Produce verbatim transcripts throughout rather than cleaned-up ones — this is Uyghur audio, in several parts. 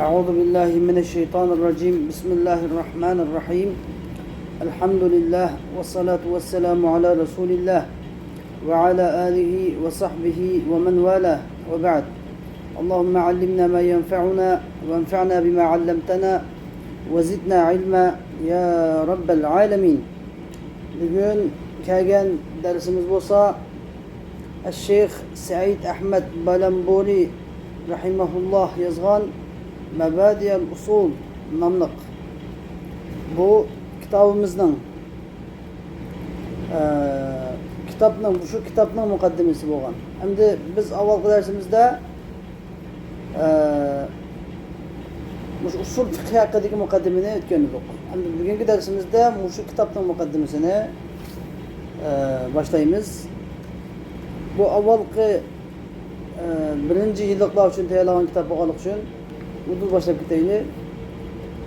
أعوذ بالله من الشيطان الرجيم. بسم الله الرحمن الرحيم. الحمد لله والصلاة والسلام على رسول الله وعلى آله وصحبه ومن والاه، وبعد. اللهم علمنا ما ينفعنا وانفعنا بما علمتنا وزدنا علما يا رب العالمين. بۈگۈن كەلگەن دەرسىمىز بولسا، ئەششەيخ سەئىد ئەھمەد بالامبۇرى رەھىمەھۇللاھ يازغان مەبادىئەل ئۇسۇل ناملىق بۇ كىتابىمىزنىڭ، ئە، كىتابنىڭ، شۇ كىتابنىڭ مۇقەددىمىسى بولغان. ئەمدى بىز ئاۋۋالقى دەرسىمىزدە ئە، مۇشۇ ئۇسۇل فىقھى ھەققىدىكى مۇقەددىمىنى ئۆتكەن ئىدۇق. ئەمدى بۈگۈنكى دەرسىمىزدە مۇشۇ كىتابنىڭ مۇقەددىمىسىنى، ئە، باشلايمىز. بۇ ئاۋۋالقى، ئە، بىرىنچى يىللىقلار ئۈچۈن تەييارلانغان كىتاب بولغانلىقى ئۈچۈن ئۇدۇل باشلاپ كېتەيلى.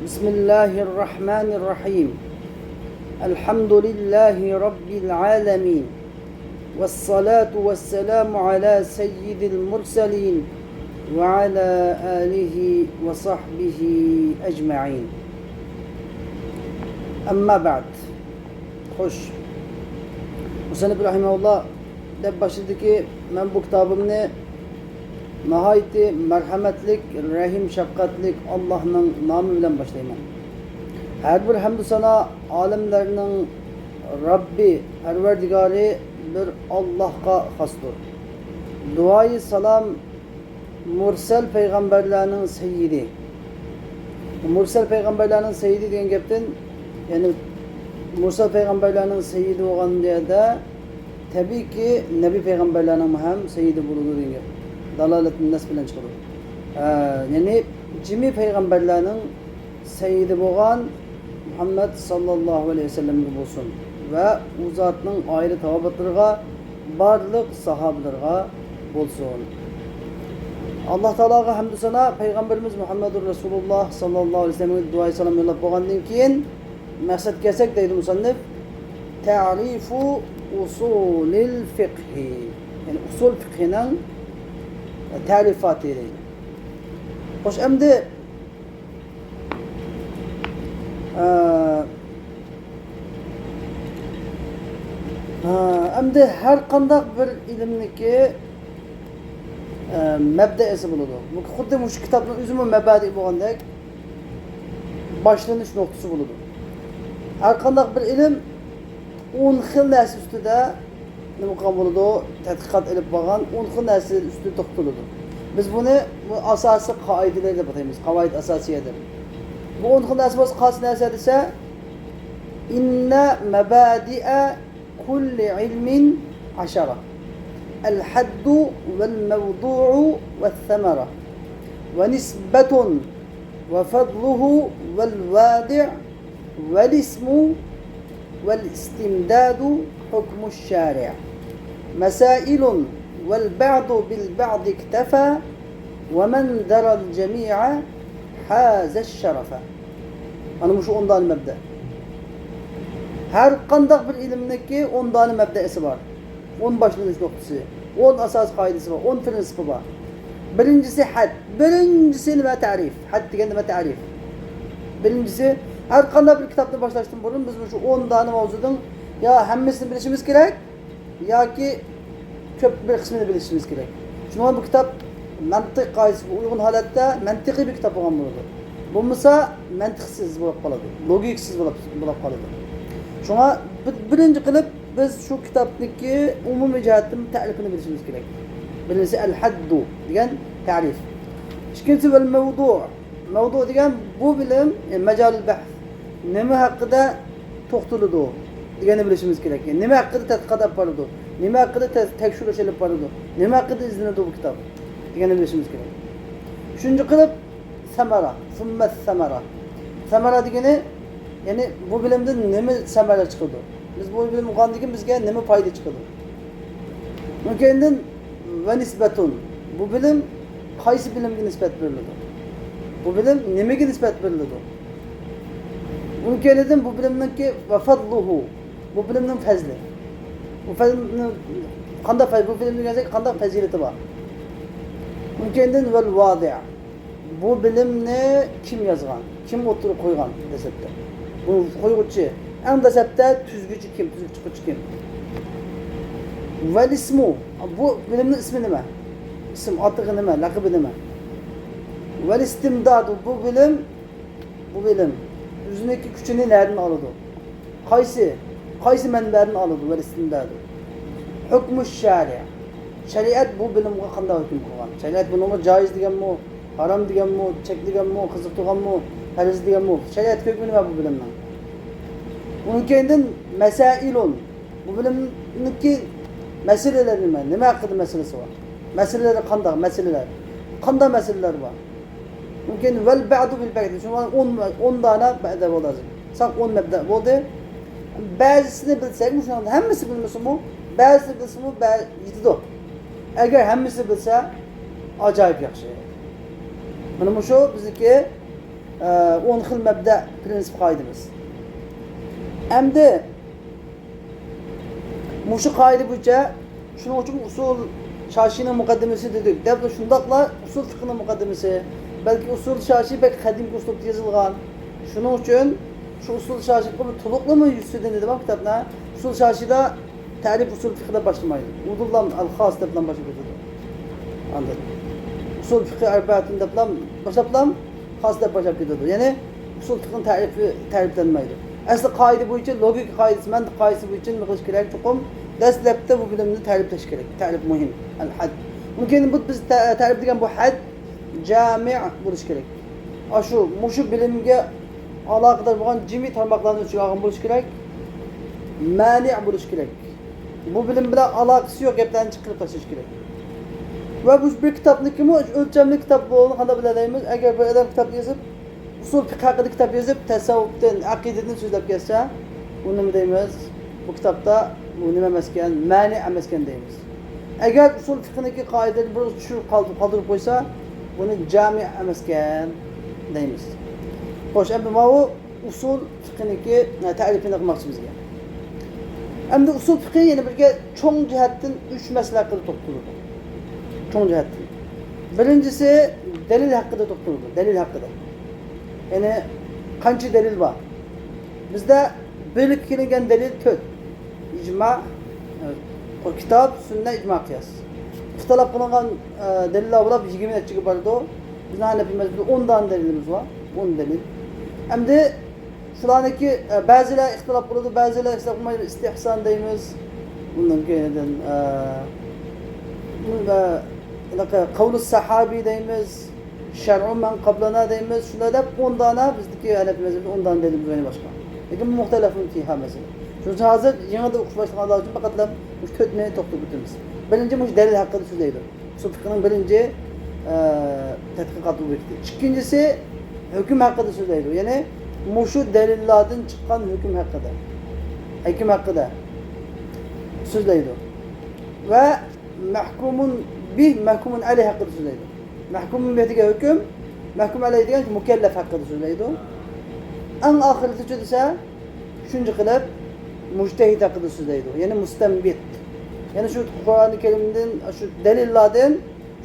بىسمىللاھىررەھمانىررەھىم. ئەلھەمدۇلىللاھى رەببىل ئالەمىن. والصلاة والسلام على سيد المرسلين وعلى آله وصحبه أجمعين. أما بعد. خوش. مۇسەننىپ رەھىمەھۇللا دەپ باشلىدىكى، مەن بۇ كىتابىمنى ناھايىتى مەرھەمەتلىك، رەھىم شەپقەتلىك ئاللاھنىڭ نامى بىلەن باشلايمەن. ھەر بىر ھەمدۇ سانا ئالەملەرنىڭ رەببى، پەرۋەردىگارى بىر ئاللاھقا خاستۇر. دۇئايى سالام مۇرسەل پەيغەمبەرلەرنىڭ سەييىدى. مۇرسەل پەيغەمبەرلەرنىڭ سەييىدى دېگەن گەپتىن، يەنى مۇرسەل پەيغەمبەرلەرنىڭ سەييىدى بولغان يەردە، تەبىئىيكى، نەبىي پەيغەمبەرلەرنىڭمۇ ھەم سەييىدى بولىدۇ دېگەن گەپ. دالالەتنى نەس بىلەن چىقىدۇ. ئە، يەنى جىمى پەيغەمبەرلەرنىڭ سەييىدى بولغان مۇھەممەد ساللاللاھۇ ئەلەيھى ۋەسەللەمگە بولسۇن ۋە ئۇ زاتنىڭ ئائىلە تاۋابىئاتلىرىغا، بارلىق ساھابىلىرىغا بولسۇن. ئاللاھ تائالاغا ھەمدۇ سانا، پەيغەمبىرىمىز مۇھەممەدۇر رەسۇلۇللاھ ساللاللاھۇ ئەلەيھى ۋەسەللەمگە دۇئايى سالام يوللاپ بولغاندىن كېيىن، مەقسەتكە كەلسەك، دەيدۇ مۇسەننىپ، تەرىفۇ ئۇسۇلىل فىقھى، يەنى ئۇسۇل فىقھىنىڭ تەرىپاتى دەيدۇ. خوش، ئەمدى، ئە، ئە، ئەمدى ھەر قانداق بىر ئىلىمنىكى، ئە، مەبدەئىسى بولىدۇ. بۇ خۇددى مۇشۇ كىتابنىڭ ئۆزىمۇ مەبادىئى بولغاندەك، باشلىنىش نۇقتىسى بولىدۇ. ھەر قانداق بىر ئىلىم ئون خىل نەرسە ئۈستىدە نېمە قىلغان بولىدۇ؟ تەتقىقات ئېلىپ بارغان، ئون خىل نەرسە ئۈستىدە توختىلىدۇ. بىز بۇنى، بۇ ئاساسىي قائىدىلەر دەپ ئاتايمىز، قاۋائىد ئاساسىيە دەپ. بۇ ئون خىل نەرسە بولسا، قايسى نەرسە دېسە، إن مبادئ كل علم عشرة: الحد والموضوع والثمرة ونسبة وفضله والوادع والاسم والاستمداد حكم الشارع. مسائل والبعض بالبعض اكتفى ومن درى الجميع حاز الشرف. مانا مۇشۇ ئون دانە مەبدە. ھەر قانداق بىر ئىلىمنىڭكى ئون دانە مەبدەسى بار. ئون باشلىنىش نۇقتىسى، ئون ئاساسىي قائىدىسى بار، ئون پىرىنسىپى بار. بىرىنچىسى ھەد. بىرىنچىسى نېمە؟ تەرىپ. ھەد دېگەن نېمە؟ تەرىپ. بىرىنچىسى، ھەر قانداق بىر كىتابنى باشلاشتىن بۇرۇن بىز مۇشۇ ئون دانە ماۋزۇدىن يا ھەممىسىنى بىلىشىمىز كېرەك، ياكى كۆپ بىر قىسمىنى بىلىشىمىز كېرەك. شۇنىڭ بۇ كىتاب مەنتىق قائىدىسىگە ئۇيغۇن ھالەتتە مەنتىقىي بىر كىتاب بولغان بولىدۇ. بولمىسا مەنتىقسىز بولۇپ قالىدۇ، لوگىكىسىز بولۇپ، بولۇپ قالىدۇ. شۇڭا بىر-، بىرىنچى قىلىپ بىز شۇ كىتابنىڭكى ئومۇمىي جەھەتتىن تەرىپىنى بىلىشىمىز كېرەك. بىرىنچىسى ئەل ھەددۇ دېگەن تەرىپ. ئىككىنچىسى ۋەل مەۋدۇ. مەۋدۇ دېگەن بۇ بىلىم، يەنى مەجالىل بەھس. نېمە ھەققىدە توختىلىدۇ دېگەننى بىلىشىمىز كېرەك. يەنى نېمە ھەققىدە تەتقىقات ئېلىپ بارىدۇ؟ نېمە ھەققىدە تە-، تەكشۈرۈش ئېلىپ بارىدۇ؟ نېمە ھەققىدە ئىزدىنىدۇ بۇ كىتاب؟ دېگەننى بىلىشىمىز كېرەك. ئۈچىنچى قىلىپ سەمەرە، سۇممەس سەمەرە. سەمەرە دېگىنى، يەنى بۇ بىلىمدىن نېمە سەمەرە چىقىدۇ؟ بىز بۇ بىلىم ئوقۇغاندىن كېيىن بىزگە نېمە پايدا چىقىدۇ؟ ئۇنىڭ كەينىدىن ۋە نىسبەتۇن. بۇ بىلىم قايسى بىلىمگە نىسبەت بېرىلىدۇ؟ بۇ بىلىم نېمىگە نىسبەت بېرىلىدۇ؟ ئۇنىڭ كەينىدىن بۇ بىلىمنىڭكى ۋە فەزلۇھۇ. بۇ بىلىمنىڭ پەزلى. بۇ پەزلىنى قانداق پەز-، بۇ بىلىم دېگەن قانداق پەزىلىتى بار؟ ئۇنىڭ كەينىدىن ۋەل ۋادىئ. بۇ بىلىمنى كىم يازغان؟ كىم ئوتتۇرىغا قويغان دەسلەپتە؟ بۇ قويغۇچى، ئەڭ دەسلەپتە تۈزگۈچى كىم؟ تۈزۈپ چىققۇچى كىم؟ ۋەل ئىسمۇ، بۇ بىلىمنىڭ ئىسمى نېمە؟ ئىسىم، ئاتىقى نېمە؟ لەقىبى نېمە؟ ۋەل ئىستىمدادۇ، بۇ بىلىم، بۇ بىلىم ئۆزىنىڭكى كۈچىنى نەدىن ئالىدۇ؟ قايسى، قايسى مەنبەدىن ئالىدۇ؟ ۋەل ئىستىمدادۇ. ھۆكمۇ شەرىئە، شەرىئەت بۇ بىلىمغا قانداق ھۆكۈم قىلغان؟ شەرىئەت بۇنىڭغا جائىز دېگەنمۇ، ھارام دېگەنمۇ، چەكلىگەنمۇ، قىزىقتۇرغانمۇ، پەرز دېگەنمۇ؟ شەرىئەت ھۆكمى نېمە بۇ بىلىمنىڭ؟ ئۇنىڭ كەينىدىن مەسائىلۇن، بۇ بىلىمنىڭكى مەسىلىلەر نېمە؟ نېمە ھەققىدە مەسىلىسى بار؟ مەسىلىلىرى قانداق مەسىلىلەر؟ قانداق مەسىلىلەر بار؟ مۇمكىن ۋەل بەئدۇ بىل بەئدى. شۇڭا ئون، ئون دانە بەئدە بولدى ھازىر. ساق ئون مەبدە بولدى. بەزىسىنى بىلسەك، مۇشۇنىڭ ھەممىسى بىلمىسىمۇ، بەزىسىنى بىلسىمۇ، بە-، يېتىدۇ. ئەگەر ھەممىسى بىلسە، ئاجايىپ ياخشى. مانا مۇشۇ بىزنىڭكى، ئە، ئون خىل مەبدە پرىنسىپ قائىدىمىز. ئەمدى مۇشۇ قائىدە بويىچە، شۇنىڭ ئۈچۈن ئۇسۇل شاشىنىڭ مۇقەددىمىسى دېدۇق. دەپ شۇنداقلا ئۇسۇل فىقھىنىڭ مۇقەددىمىسى، بەلكى ئۇسۇل شاشى بەك قەدىمكى ئۇسلۇبتا يېزىلغان. شۇنىڭ ئۈچۈن شۇ ئۇسۇل شاشى بىر تولۇقلىما يۈزىسىدىن دېدىم كىتابنى. ئۇسۇل شاشىدا تەرىپ ئۇسۇل فىقھ دەپ باشلىمايدۇ. ئۇدۇللام ئەل خاس دەپلا باشلاپ كېتىدۇ. ئاندىن ئۇسۇل فىقھى ئەربەئەتىن دەپلا باشلاپلا خاس دەپ باشلاپ كېتىدۇ. يەنى ئۇسۇل فىقھنىڭ تەرىپى تەرىپلەنمەيدۇ. ئەسلى قائىدە بويىچە، لوگىكا قائىدىسى، مەنتىق قائىدىسى بويىچە نېمە قىلىش كېرەك؟ چوقۇم دەسلەپتە بۇ بىلىمنى تەرىپلەش كېرەك. تەرىپ مۇھىم. ئەل ھەد. ئۇنىڭ كېيىن بۇ بىز تە-، تەرىپ دېگەن بۇ ھەد جامىئ بولۇش كېرەك. ئاشۇ، مۇشۇ بىلىمگە ئالاقىدار بولغان جىمى تارماقلارنى ئۆز ئىچىگە ئالغان بولۇش كېرەك. مانىئ بولۇش كېرەك. بۇ بىلىم بىلەن ئالاقىسى يوق گەپلەرنى چىقىرىپ تاشلاش كېرەك. ۋە بۇ بىر كىتابنىڭكىمۇ ئۆلچەملىك كىتاب بولغىنىنى قانداق بىلەلەيمىز؟ ئەگەر بىر ئادەم كىتاب يېزىپ، ئۇسۇل فىقھ ھەققىدە كىتاب يېزىپ، تەسەۋۋۇپتىن، ئەقىدىدىن سۆزلەپ كەتسە، ئۇنى نېمە دەيمىز؟ بۇ كىتابتا بۇ نېمە ئەمەسكەن، مانىئ ئەمەسكەن دەيمىز. ئەگەر ئۇسۇل فىقھنىڭكى قائىدىلىرىنى بىر چۈشۈرۈپ قالدۇرۇپ، قالدۇرۇپ قويسا، بۇنى جامىئ ئەمەسكەن دەيمىز. خوش، ئەمدى ماۋۇ ئۇسۇل فىقھنىڭكى، ئە، تەرىپىنى قىلماقچى بىزگە. ئەمدى ئۇسۇل فىقھى يەنە بىرگە چوڭ جەھەتتىن ئۈچ مەسىلە ھەققىدە توختىلىدۇ. چوڭ جەھەتتىن. بىرىنچىسى دەلىل ھەققىدە توختىلىدۇ. دەلىل ھەققىدە. يەنى قانچە دەلىل بار؟ بىزدە بىرلىككە كېلىنگەن دەلىل تۆت. ئىجما، ئە، كىتاب، سۈننە، ئىجما، قىياس. ئىختىلاپ قىلىنغان، ئە، دەلىللەر بولۇپ يىگىرمە نەچچىگە بارىدۇ. بىزنىڭ ھەنەپىي مەزھەبتە ئون دانە دەلىلىمىز بار. ئون دەلىل. ئەمدى شۇلارنىڭكى، ئە، بەزىلەر ئىختىلاپ قىلىدۇ، بەزىلەر ئىختىلاپ قىلمايدۇ. ئىستىھسان دەيمىز. ئۇنىڭ كېيىن، ئە، بۇ، ئە، ھېلىقى قەۋلۇ سەھابىي دەيمىز. شەرئۇ مەن قابلەنا دەيمىز. شۇنداق دەپ ئون دانە بىزدىكى ھەنەپىي مەزھەپتە ئون دانە دەلىلىمىز بار يەنە باشقا. لېكىن مۇختەلەفۇن فىھا مەسىلە. شۇنىڭ ئۈچۈن ھازىر يېڭىدىن ئوقۇش باشلىغانلار ئۈچۈن پەقەتلا مۇشۇ تۆتنى توختىتىپ ئۆتىمىز. بىرىنچى مۇشۇ دەلىل ھەققىدە سۆزلەيدۇ. ئۇسۇل فىقھنىڭ بىرىنچى، ئە، تەتقىقات ئوبيېكتى. ئىككىنچىسى ھۆكۈم ھەققىدە سۆزلەيدۇ. يەنى مۇشۇ دەلىللاردىن چىققان ھۆكۈم ھەققىدە. ھۆكۈم ھەققىدە سۆزلەيدۇ. ۋە مەھكۇمۇن بىھ، مەھكۇمۇن ئەلەيھ ھەققىدە سۆزلەيدۇ. مەھكۇمۇن بىھ دېگەن ھۆكۈم، مەھكۇم ئەلەيھ دېگەن مۇكەللەپ ھەققىدە سۆزلەيدۇ. ئەڭ ئاخىرىدا چۈ دېسە، ئۈچىنچى قىلىپ مۇجتەھىد ھەققىدە سۆزلەيدۇ. يەنى مۇستەنبىت. يەنى شۇ قۇرئانى كەرىمدىن، شۇ دەلىللاردىن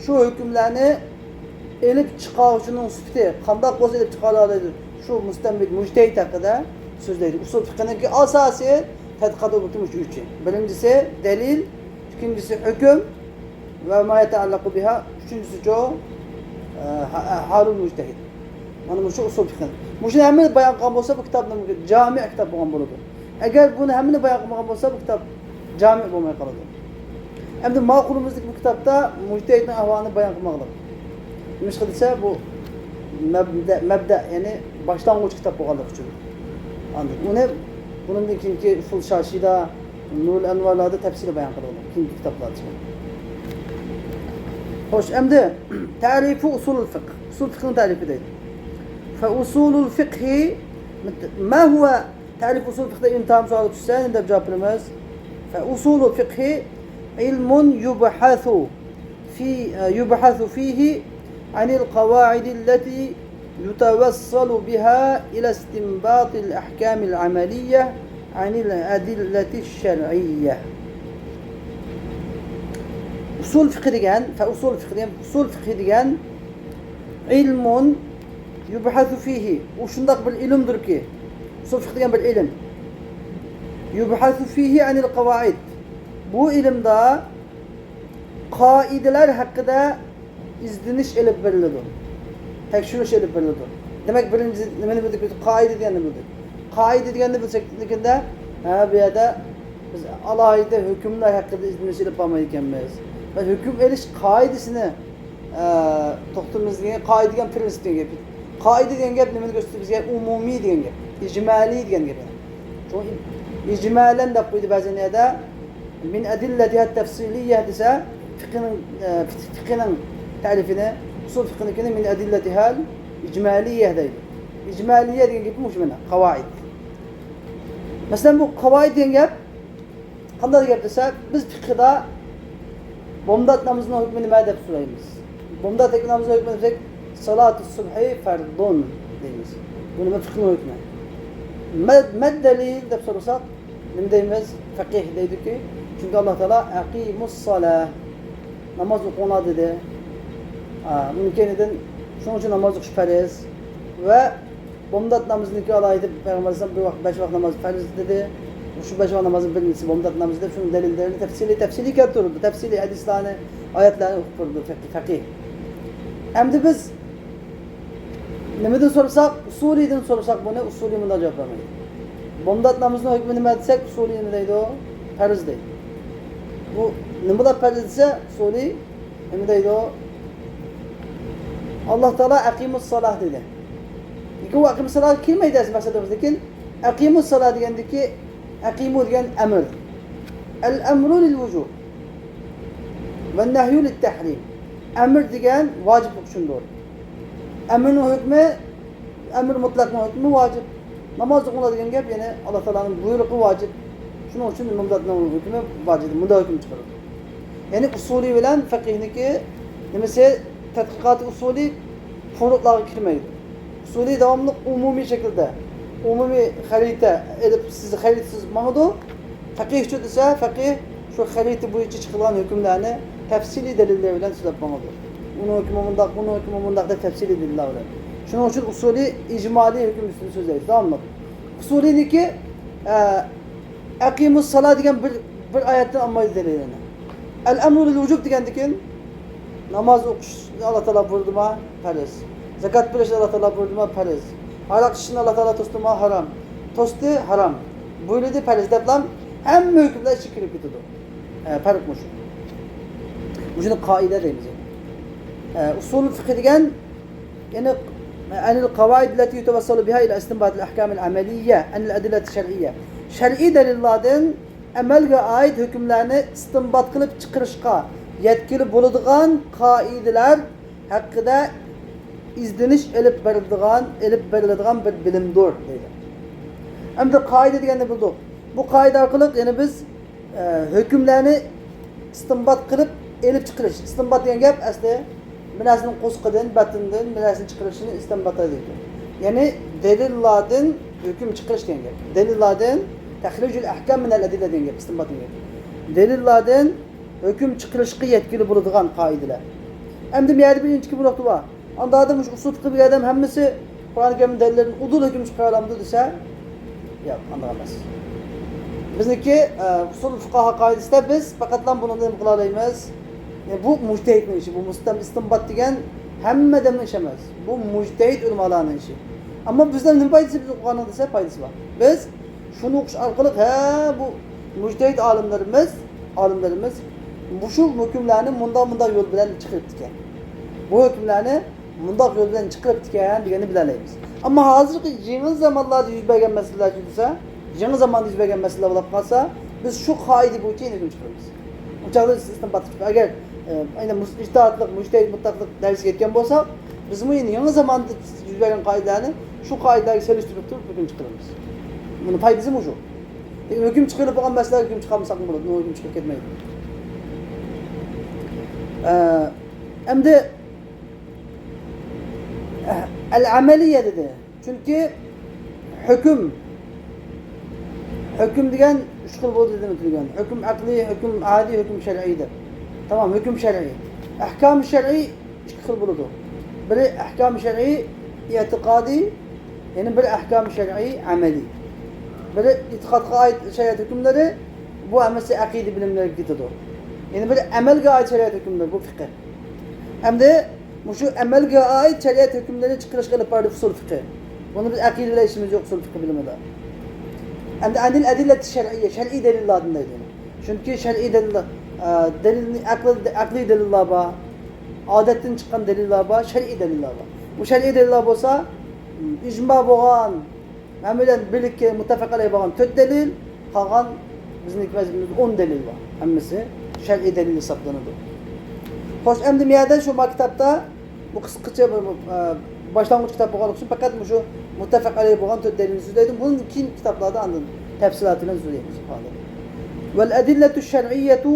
شۇ ھۆكۈملەرنى ئېلىپ چىقارغۇچىنىڭ سۈپىتى قانداق بولسا ئېلىپ چىقارالايدۇ. شۇ مۇستەنبىت، مۇجتەھىد ھەققىدە سۆزلەيدۇ. ئۇسۇل فىقھنىڭكى ئاساسىي تەتقىقات ئوبيېكتى مۇشۇ ئۈچى. بىرىنچىسى دەلىل، ئىككىنچىسى ھۆكۈم ۋە ما يەتەئەللەقۇ بىھا، ئۈچىنچىسىچۇ، ئە، ھا-، ھالۇل مۇجتەھىد. مانا مۇشۇ ئۇسۇل فىقھى. مۇشۇنى ھەممىنى بايان قىلغان بولسا، بۇ كىتاب جامىئ كىتاب بولغان بولىدۇ. ئەگەر بۇنى ھەممىنى بايان قىلمىغان بولسا، بۇ كىتاب جامىئ بولماي قالىدۇ. ئەمدى ما قولىمىزدىكى بۇ كىتابتا مۇجتەھىدنىڭ ئەھۋالىنى بايان قىلمىغانلىق. نېمىشقا دېسە، بۇ مەبدە، مەبدە، يەنى باشلانغۇچ كىتاب بولغانلىقى ئۈچۈن. ئاندىن ئۇنى بۇنىڭدىن كېيىنكى ئۇسۇل شاشىدا، نۇرۇل ئەنۋارلاردا تەپسىلىي بايان قىلىنغان، كېيىنكى كىتابلاردا. خوش، ئەمدى تەرىفۇ ئۇسۇلۇل فىقھ. ئۇسۇل فىقھنىڭ تەرىپى دەيدۇ. فە ئۇسۇلۇل فىقھى ما ھۇۋە؟ تەرىپ ئۇسۇل فىقھدا ئىمتىھان سوئالى چۈشسە، نېمە دەپ جاۋاب بېرىمىز؟ فە ئۇسۇلۇل فىقھى علم يبحث في، يبحث فيه عن القواعد التي يتوصل بها إلى استنباط الأحكام العملية عن الأدلة الشرعية. ئۇسۇل فىقھى دېگەن، فە ئۇسۇل فىقھى دېگەن، ئۇسۇل فىقھى دېگەن علم يبحث فيه، ئۇ شۇنداق بىر ئىلىمدۇركى، ئۇسۇل فىقھ دېگەن بىر ئىلىم. يبحث فيه عن القواعد، بۇ ئىلىمدا قائىدىلەر ھەققىدە ئىزدىنىش ئېلىپ بېرىلىدۇ، تەكشۈرۈش ئېلىپ بېرىلىدۇ. دېمەك، بىرىنچى نېمىنى بىلدۇق بىز؟ قائىدە دېگەننى بىلدۇق. قائىدە دېگەننى بىلسەك، لېكىندە، ھە، بۇ يەردە بىز ئالاھىدە ھۆكۈملەر ھەققىدە ئىزدىنىش ئېلىپ بارمايدىكەنمىز. بىز ھۆكۈم ئېلىش قائىدىسىنى، ئە، توختىمىز دېگەن، قائىدە دېگەن پرىنسىپ دېگەن گەپ. قائىدە دېگەن گەپ نېمىنى كۆرسىتىدۇ بىزگە؟ ئومۇمىي دېگەن گەپ، ئىجمالىي دېگەن گەپ. شۇڭا ئىجمالەن دەپ قويدى بەزى يەردە. من أدلتها التفصيلية دېسە، فىقھنىڭ، ئە، فىقھنىڭ تەرىپىنى، ئۇسۇل فىقھنىڭكىنى من أدلتها الإجمالية دەيدۇ. ئىجمالىيە دېگەن گېپى مۇشۇ مانا، قاۋائىد. مەسىلەن، بۇ قاۋائىد دېگەن گەپ قانداق گەپ دېسە، بىز فىقھدا بامدات نامىزىنىڭ ھۆكمى نېمە دەپ سورايمىز. بامدات نامىزىنىڭ ھۆكمى دېسەك، صلاة الصبح فرض دەيمىز. بۇ نېمە؟ فىقھنىڭ ھۆكمى. ما، ما الدليل دەپ سورىساق، نېمە دەيمىز؟ فەقىھ دەيدۇكى، چۈنكى ئاللا تائالا «ئەقىمۇس سالا»، ناماز ئوقۇڭلار دېدى. ئا، ئۇنىڭ كەينىدىن، شۇنىڭ ئۈچۈن ناماز ئوقۇش پەرز. ۋە بامدات نامىزىنىڭكى ئالاھىدە پەيغەمبەر ئەلەيھىسسالام بىر ۋاقىت بەش ۋاقىت ناماز پەرز دېدى. شۇ بەش ۋاقىت نامازنىڭ بىرىنچىسى بامدات نامىزى دەپ، شۇنىڭ دەلىللىرىنى تەپسىلىي، تەپسىلىي كەلتۈرۈلدى. تەپسىلىي ھەدىسلەرنى، ئايەتلەرنى ئوقۇپ بېرىدۇ فەقىھ، فەقىھ. ئەمدى بىز نېمىدىن سورىساق، ئۇسۇلىيدىن سورىساق بۇنى، ئۇسۇلىي مۇنداق جاۋاب بەرمەيدۇ. بامدات نامىزىنىڭ ھۆكمى نېمە دېسەك، ئۇسۇلىي نېمە دەيدۇ؟ پەرز دەيدۇ. بۇ نېمە بولۇپ پەرز دېسە، ئۇسۇلىي نېمە دەيدۇ؟ ئاللا تائالا «ئەقىمۇس سالاھ» دېدى. لېكىن ئۇ «ئەقىمۇس سالاھ» كىرمەيدۇ ئەسلى مەقسەتىمىز. لېكىن «ئەقىمۇس سالاھ» دېگەندىكى «ئەقىمۇ» دېگەن ئەمىر. الأمر للوجوب والنهي للتحريم. ئەمىر دېگەن ۋاجىپلىق ئۈچۈندۇر. ئەمىرنىڭ ھۆكمى، ئەمىر مۇتلەقنىڭ ھۆكمى ۋاجىپ. ناماز ئوقۇڭلار دېگەن گەپ، يەنى ئاللا تائالانىڭ بۇيرۇقى ۋاجىپ. شۇنىڭ ئۈچۈن مۇمداتنىڭ ھۆكمى ۋاجىپ، مۇنداق ھۆكۈم چىقىرىدۇ. يەنى ئۇسۇلى بىلەن فەقىھنىڭكى نېمىسى، تەتقىقاتى ئۇسۇلى پۇرۇقلارغا كىرمەيدۇ. ئۇسۇلى داۋاملىق ئومۇمىي شەكىلدە، ئومۇمىي خەرىتە ئېلىپ، سىز خەرىتىسىز ماڭىدۇ. فەقىھ ئۈچۈن دېسە، فەقىھ شۇ خەرىتە بويىچە چىقىرىلغان ھۆكۈملەرنى تەپسىلىي دەلىللەر بىلەن سۆزلەپ ماڭىدۇ. ئۇنىڭ ھۆكمى مۇنداق، بۇنىڭ ھۆكمى مۇنداق دەپ تەپسىلىي دەلىللەر بىلەن. شۇنىڭ ئۈچۈن ئۇسۇلى ئىجمالىي ھۆكۈم ئۈستىدە سۆزلەيدۇ داۋاملىق. ئۇسۇلىنىڭكى، ئە، «ئەقىمۇس سالا» دېگەن بىر، بىر ئايەتتىن ئالمايدۇ دەلىلىنى. «ئەل ئەمرۇ لىل ۋۇجۇب» دېگەندىكىن، ناماز ئوقۇشنى ئاللا تائالا بۇيرۇدىما؟ پەرز. زاكات بېرىشنى ئاللا تائالا بۇيرۇدىما؟ پەرز. ھاراق ئىچىشنى ئاللا تائالا توستىما؟ ھارام. توستى؟ ھارام. بۇيرۇدى؟ پەرز دەپلا ھەممە ھۆكۈملەر ئىچىگە كىرىپ كېتىدۇ. ئە، پەرق مۇشۇ. مۇشۇنى قائىدە دەيمىز. ئە، ئۇسۇل فىقھى دېگەن، يەنى، «عن القواعد التي يتوصل بها إلى استنباط الأحكام العملية عن الأدلة الشرعية». شەرئىي دەلىللاردىن ئەمەلگە ئائىت ھۆكۈملەرنى ئىستىنبات قىلىپ چىقىرىشقا يەتكىلى بولىدىغان قائىدىلەر ھەققىدە ئىزدىنىش ئېلىپ بېرىلىدىغان، ئېلىپ بېرىلىدىغان بىر بىلىمدۇر، دەيدۇ. ئەمدى قائىدە دېگەننى بىلدۇق. بۇ قائىدە ئارقىلىق يەنە بىز، ئە، ھۆكۈملەرنى ئىستىنبات قىلىپ ئېلىپ چىقىرىش. ئىستىنبات دېگەن گەپ ئەسلى بىر نەرسىنىڭ قورسىقىدىن، بەتىنىدىن بىر نەرسىنى چىقىرىشنى ئىستىنبات دەيدۇ. يەنى دەلىللاردىن ھۆكۈم چىقىرىش دېگەن گەپ. دەلىللاردىن، تەخرىجۇل ئەھكام مىنەل ئەدىللە دېگەن گەپ، ئىستىنبات دېگەن گەپ. دەلىللاردىن ھۆكۈم چىقىرىشقا يەتكىلى بولىدىغان قائىدىلەر. ئەمدى بۇ يەردە بىر ئىنچىكە بىر نۇقتا بار. ئاندا ئادەم مۇشۇ ئۇسۇل فىقھى بىلگەن ئادەم ھەممىسى قۇرئان كەرىم دەلىللىرىدىن ئۇدۇل ھۆكۈم چىقىرالايدۇ دېسە، ياق، ئانداق ئەمەس. بىزنىڭكى، ئە، ئۇسۇل فىقھا قائىدىسىدە بىز پەقەتلا بۇنى نېمە قىلالايمىز؟ يەنى بۇ مۇجتەھىدنىڭ ئىشى، بۇ مۇستەم-، ئىستىنبات دېگەن ھەممە ئادەمنىڭ ئىشى ئەمەس. بۇ مۇجتەھىد ئۆلىمالارنىڭ ئىشى. ئەمما بىزدە نېمە پايدىسى بىز ئوقۇغاننىڭ دېسە، پايدىسى بار. بىز شۇنى ئوقۇش ئارقىلىق، ھە، بۇ مۇجتەھىد ئالىملىرىمىز، ئالىملىرىمىز مۇشۇ ھۆكۈملەرنى مۇنداق، مۇنداق يول بىلەن چىقىرىپتىكەن. بۇ ھۆكۈملەرنى مۇنداق يول بىلەن چىقىرىپتىكەن دېگەننى بىلەلەيمىز. ئەمما ھازىرقى يېڭى زامانلاردا يۈز بەرگەن مەسىلىلەر دېسە، يېڭى زاماندا يۈز بەرگەن مەسىلىلەر بولۇپ قالسا، بىز شۇ قائىدە بويىچە يەنە ھۆكۈم چىقىرىمىز. ئۇ چاغدا سىز ئىستىنبات قىلىپ، ئەگەر، ئە، ئەينەن مۇس-، ئىجتىھاتلىق، مۇجتەھىد مۇتلەقلىق دەرىجىسىگە يەتكەن بولساق، بىزمۇ يەنە يېڭى زاماندا يۈز بەرگەن قائىدىلەرنى شۇ قائىدىلەرگە سېلىشتۇرۇپ تۇرۇپ ھۆكۈم چىقىرىمىز. بۇنىڭ پايدىسى مۇشۇ. ھۆكۈم چىقىرىلىپ بولغان مەسىلىلەرگە ھۆكۈم چىقارمىساقمۇ بولىدۇ، ھۆكۈم چىقىرىپ كەتمەيدۇ. ئە، ئەمدى، ئە، ئەل ئەمەلىيە دېدى. چۈنكى ھۆكۈم، ھۆكۈم دېگەن ئۈچ خىل بولىدۇ دېدىم ئۆتۈلگەن. ھۆكۈم ئەقلىي، ھۆكۈم ئادىي، ھۆكۈم شەرئىي دەپ. تامام، ھۆكۈم شەرئىي. ئەھكام شەرئىي ئىككى خىل بولىدۇ. بىرى ئەھكام شەرئىي ئېتىقادىي، يەنە بىرى ئەھكام شەرئىي ئەمەلىي. بىرى ئېتىقادقا ئائىت شەرىئەت ھۆكۈملىرى، بۇ ھەممىسى ئەقىدە بىلىملىرىگە كېتىدۇ. يەنە بىرى ئەمەلگە ئائىت شەرىئەت ھۆكۈملىرى، بۇ فىقھى. ئەمدى مۇشۇ ئەمەلگە ئائىت شەرىئەت ھۆكۈملىرىنى چىقىرىشقا ئېلىپ بارىدۇ ئۇسۇل فىقھى. بۇنى بىز ئەقىدە بىلەن ئىشىمىز يوق ئۇسۇل فىقھى بىلىمىدە. ئەمدى ئەنىل ئەدىللەتى شەرئىيە، شەرئىي دەلىللاردىن دەيدۇ. چۈنكى شەرئىي دەلىللار، ئە، دەلىلنى ئەقلىي، ئەقلىي دەلىللار بار، ئادەتتىن چىققان دەلىللار بار، شەرئىي دەلىللار بار. بۇ شەرئىي دەلىللار بولسا، ئىجما بولغان، ھەممىدىن بىرلىككە مۇتتەپەق ئەلەيھ بولغان تۆت دەلىل، قالغان بىزنىڭكى مەزھىپىمىزدە ئون دەلىل بار. ھەممىسى شەرئىي دەلىل ھېسابلىنىدۇ. خوش، ئەمدى بۇ يەردە شۇ ما كىتابتا بۇ قىسقىچە بىر، ئە، باشلانغۇچ كىتاب بولغانلىقى ئۈچۈن پەقەت مۇشۇ مۇتتەپەق ئەلەيھ بولغان تۆت دەلىلنى سۆزلەيدۇ. بۇنىڭ كېيىن كىتابلاردا ئاندىن تەپسىلاتى بىلەن سۆزلەيمىز. ۋەل ئەدىللەتۇ شەرئىيەتۇ